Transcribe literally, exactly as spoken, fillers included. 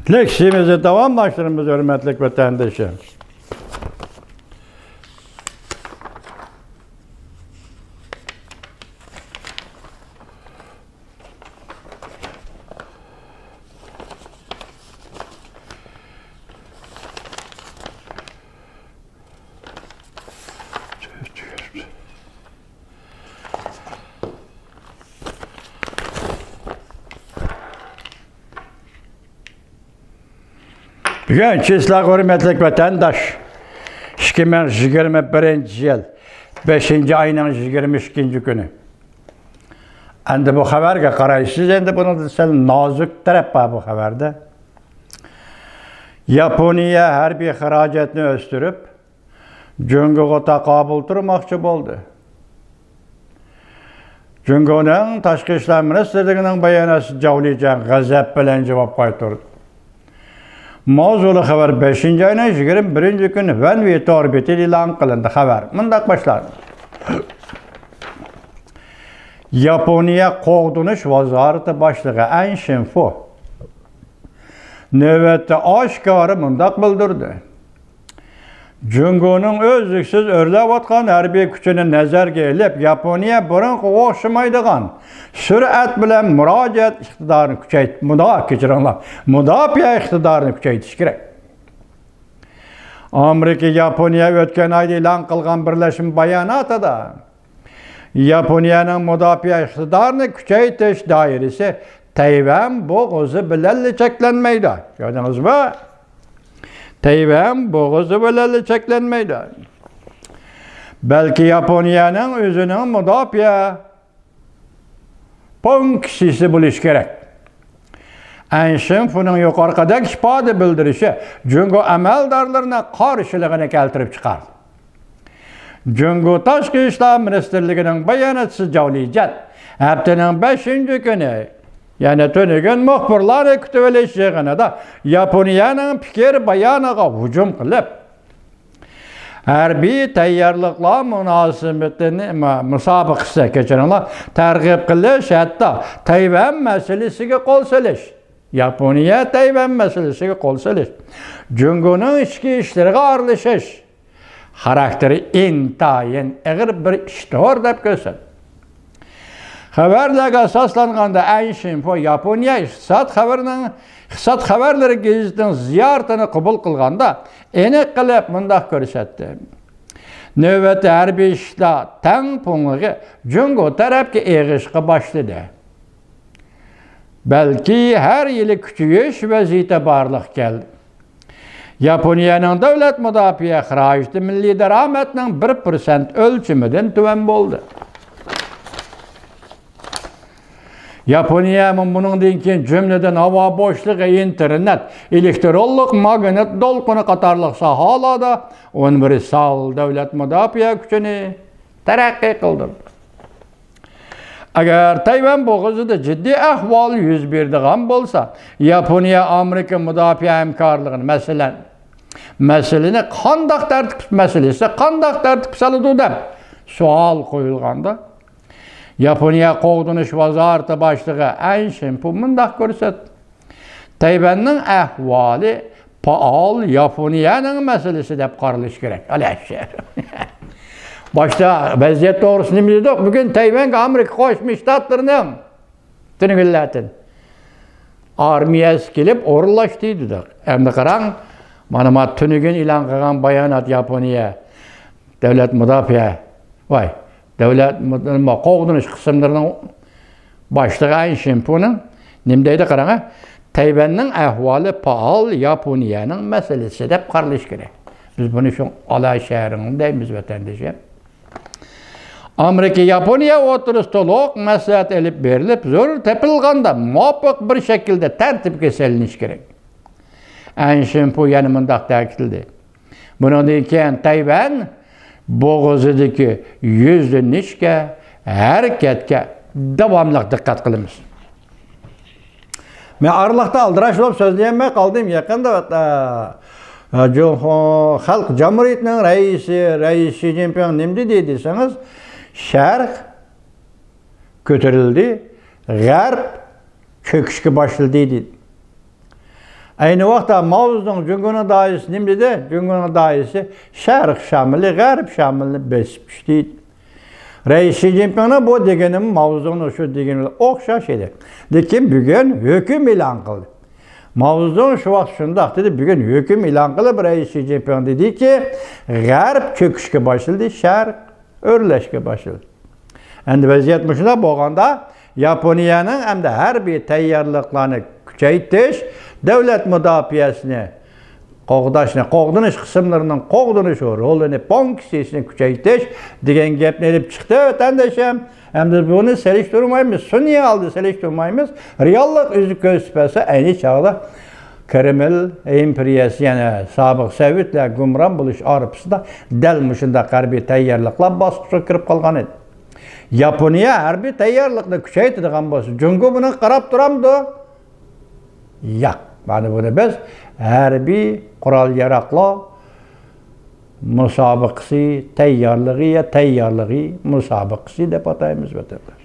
لېكسىيىمىزنى داۋاملاشتۇرىمىز، ھۆرمەتلىك ۋەتەندىشىم. بۈگۈن چىسلا، ھۆرمەتلىك ۋەتەنداش، ئىككى مىڭ يىگىرمە بىرىنچى يىل بەشىنچى ئاينىڭ يىگىرمە ئىككىنچى كۈنى. ئەمدى بۇ خەۋەرگە قارايسىز، ئەمدى بۇنىڭدا سەل نازۇك تەرەپ بار بۇ خەۋەردە. ياپونىيە ھەربىي خىراجەتنى ئۆستۈرۈپ، جۇڭگوغا تاقابىل تۇرماقچى بولدى. جۇڭگونىڭ تاشقى ئىشلار مىنىستىرلىكىنىڭ باياناتچىسى جاۋ لىجيەن غەزەپ بىلەن جاۋاب قايتۇردى. ماۋزۇلۇق خەۋەر بەشىنچى ئاينىڭ يىگىرمە بىرىنچى كۈنى ۋەن ۋېي تور بېتىدە ئېلان قىلىندى. خەۋەر مۇنداق باشلاندى. ياپونىيە قوغدىنىش ۋازارىتى باشلىقى ئەن شىنفۇ نۆۋەتتە ئاشكارا مۇنداق بىلدۈردى. جۇڭگونىڭ ئۈزلۈكسىز ئۆرلەۋاتقان ھەربىي كۈچىنى نەزەرگە ئېلىپ، ياپونىيە بۇرۇنقىغا ئوخشىمايدىغان سۈرئەت بىلەن مۇراجىئەت ئىقتىدارىنى كۈچەيت-، مۇدا-، كەچۈرۈڭلار، مۇداپىئە ئىقتىدارىنى كۈچەيتىشى كېرەك. ئامېرىكا ياپونىيە ئۆتكەن ئايدا ئېلان قىلغان بىرلەشمە باياناتىدا، ياپونىيەنىڭ مۇداپىئە ئىقتىدارىنى كۈچەيتىش دائىرىسى تەيۋەن بوغۇزى بىلەنلا چەكلەنمەيدۇ. كۆردىڭىزمۇ؟ تەيۋەن بوغۇزى بىلەنلا چەكلەنمەيدۇ. بەلكى ياپونىيەنىڭ ئۆزىنىڭ مۇداپىئە پونكسىيىسى بولۇشى كېرەك. ئەن شىنفۇنىڭ يۇقىرىقىدەك ئىپادە بىلدۈرۈشى جۇڭگو ئەمەلدارلىرىنىڭ قارشىلىقىنى كەلتۈرۈپ چىقاردى. جۇڭگو تاشقى ئىشلار مىنىستىرلىكىنىڭ باياناتچىسى جاۋ لىجيەن ھەپتىنىڭ بەشىنچى كۈنى، يەنى تۈنۈگۈن مۇخبىرلارنى كۈتۈۋېلىش يىغىنىدا ياپونىيەنىڭ پىكىر بايانىغا ھۇجۇم قىلىپ، ھەربىي تەييارلىقلار مۇناسىۋىتىنى، ما-، مۇسابىقىسى، كەچۈرۈڭلار، تەرغىب قىلىش، ھەتتا تەيۋەن مەسىلىسىگە قول سېلىش، ياپونىيە تەيۋەن مەسىلىسىگە قول سېلىش، جۇڭگونىڭ ئىچكى ئىشلىرىغا ئارىلىشىش خاراكتېرى ئىنتايىن ئېغىر بىر ئىشتۇر دەپ كۆرسەتتى. خەۋەرلەرگە ئاساسلانغاندا، ئەن شىنفۇ ياپونىيە ئىقتىساد خەۋىرىنىڭ، ئىقتىساد خەۋەرلىرى گېزىتىنىڭ زىيارىتىنى قوبۇل قىلغاندا، ئېنىق قىلىپ مۇنداق كۆرسەتتى. نۆۋەتتە ھەربىي ئىشلار تەڭپۇڭلۇقى جۇڭگو تەرەپكە ئېغىشقا باشلىدى. بەلكى ھەر يىلى كۈچىيىش ۋەزىيىتى بارلىققا كەلدى. ياپونىيەنىڭ دۆلەت مۇداپىئە خىراجىتى مىللىي دارامەتنىڭ بىر پىرسەنت ئۆلچىمىدىن تۆۋەن بولدى. ياپونىيەمۇ بۇنىڭدىن كېيىن، جۈملىدىن ھاۋا بوشلۇقى، ئىنتېرنېت، ئېلېكترونلۇق ماگنىت دولقۇنى قاتارلىق ساھەلەردە ئۇنىۋېرسال دۆلەت مۇداپىئە كۈچىنى تەرەققىي قىلدۇردى. ئەگەر تەيۋەن بوغۇزىدا جىددىي ئەھۋال يۈز بېرىدىغان بولسا، ياپونىيە ئامېرىكا مۇداپىئە ھەمكارلىقىنى، مەسىلەن، مەسىلىنى قانداق تەرتىپ، مەسىلىسى قانداق تەرتىپكە سالىدۇ دەپ سوئال قويۇلغاندا، ياپونىيە قوغدىنىش ۋازارىتى باشلىقى ئەن شىنپۇ مۇنداق كۆرسەتتى. تەيۋەننىڭ ئەھۋالى پائال ياپونىيەنىڭ مەسىلىسى دەپ قارىلىشى كېرەك. ئەلەششە. باشتا ۋەزىيەت توغرىسىدا نېمە دېدۇق؟ بۈگۈن تەيۋەنگە ئامېرىكا قوشما شتاتلىرىنىڭ تۈنۈگۈنلەردىن ئارمىيەسى كېلىپ ئورۇنلاشتى دېدۇق. ئەمدى قاراڭ، مانا، ما تۈنۈگۈن ئېلان قىلغان بايانات ياپونىيە دۆلەت مۇداپىئە، ۋاي، دۆلەت مۇ-، قوغدىنىش قىسىملىرىنىڭ باشلىقى ئەن شىنپۇنىڭ نېمە دەيدۇ قاراڭ، تەيۋەننىڭ ئەھۋالى پائال ياپونىيەنىڭ مەسىلىسى دەپ قارىلىشى كېرەك. بىز بۇنى شۇ ئالا شەھىرىڭ دەيمىز، ۋەتەندىشىم. ئامېرىكا ياپونىيە ئوتتۇرىسىدا تولۇق مەسلىھەت ئېلىپ بېرىلىپ، زۆرۈر تېپىلغاندا مۇۋاپىق بىر شەكىلدە تەرتىپكە سېلىنىشى كېرەك. ئەن شىنپۇ يەنە مۇنداق تەكىتلىدى. بۇنىڭدىن كېيىن تەيۋەن بوغۇزىدىكى يۈزلىنىشكە، ھەرىكەتكە داۋاملىق دىققەت قىلىمىز. مەن ئارىلىقتا ئالدىراش بولۇپ سۆزلىيەلمەي قالدىم. يېقىندا، ئە، ئە، جۇڭخۇا خەلق جۇمھۇرىيىتىنىڭ رەئىسى، رەئىس شى جىنپىڭ نېمە دېدى دېسىڭىز، شەرق كۆتۈرۈلدى، غەرب چۆكۈشكە باشلىدى دېدى. ئەينى ۋاقىتتا ماۋزېدۇڭ جۇڭگونىڭ داھىيسى نېمە دېدى؟ جۇڭگونىڭ داھىيسى شەرق شامىلى، غەرب شامىلىنى بېسىپ چۈشتى. رەئىس شى جىنپىڭنىڭ بۇ دېگىنىمۇ ماۋزېدۇڭنىڭ شۇ دېگىنى بىلەن ئوخشاش ئىدى. لېكىن بۈگۈن ھۆكۈم ئېلان قىلدى. ماۋزېدۇڭ شۇ ۋاقىت شۇنداق دېدى، بۈگۈن ھۆكۈم ئېلان قىلىپ رەئىس شى جىنپىڭ دېدىكى، غەرب چۆكۈشكە باشلىدى، شەرق ئۆرلەشكە باشلىدى. ئەمدى ۋەزىيەت مۇشۇنداق بولغاندا، ياپونىيەنىڭ ئەمدى ھەربىي تەييارلىقلارنى كۈچەيتىش، دۆلەت مۇداپىئەسىنى قوغداشنى، قوغدىنىش قىسىملىرىنىڭ قوغدىنىش رولىنى، پونكسىيىسىنى كۈچەيتىش دېگەن گەپنى ئېلىپ چىقتى ۋەتەندىشىم. ئەمدى بۇنى سېلىشتۇرمايمىز، سۈنئىي ھالدا سېلىشتۇرمايمىز. رېئاللىق ئۆزى كۆرسىتىپ بەرسە، ئەينى چاغدا كرېمل ئىمپېرىيەسى، يەنە سابىق سوۋېتلار گۇمران بولۇش ئارىپىسىدا دەل مۇشۇنداق ھەربىي تەييارلىقلار باسقۇچقا كىرىپ قالغان ئىدى. ياپونىيە ھەربىي تەييارلىقنى كۈچەيتىدىغان بولسا، جۇڭگو بۇنىڭغا قاراپ تۇرامدۇ؟ ياق. مانا بۇنى بىز ھەربىي قورال-ياراغلار مۇسابىقىسى تەييارلىقى يا تەييارلىقى مۇسابىقىسى دەپ ئاتايمىز، ۋەتەنداش.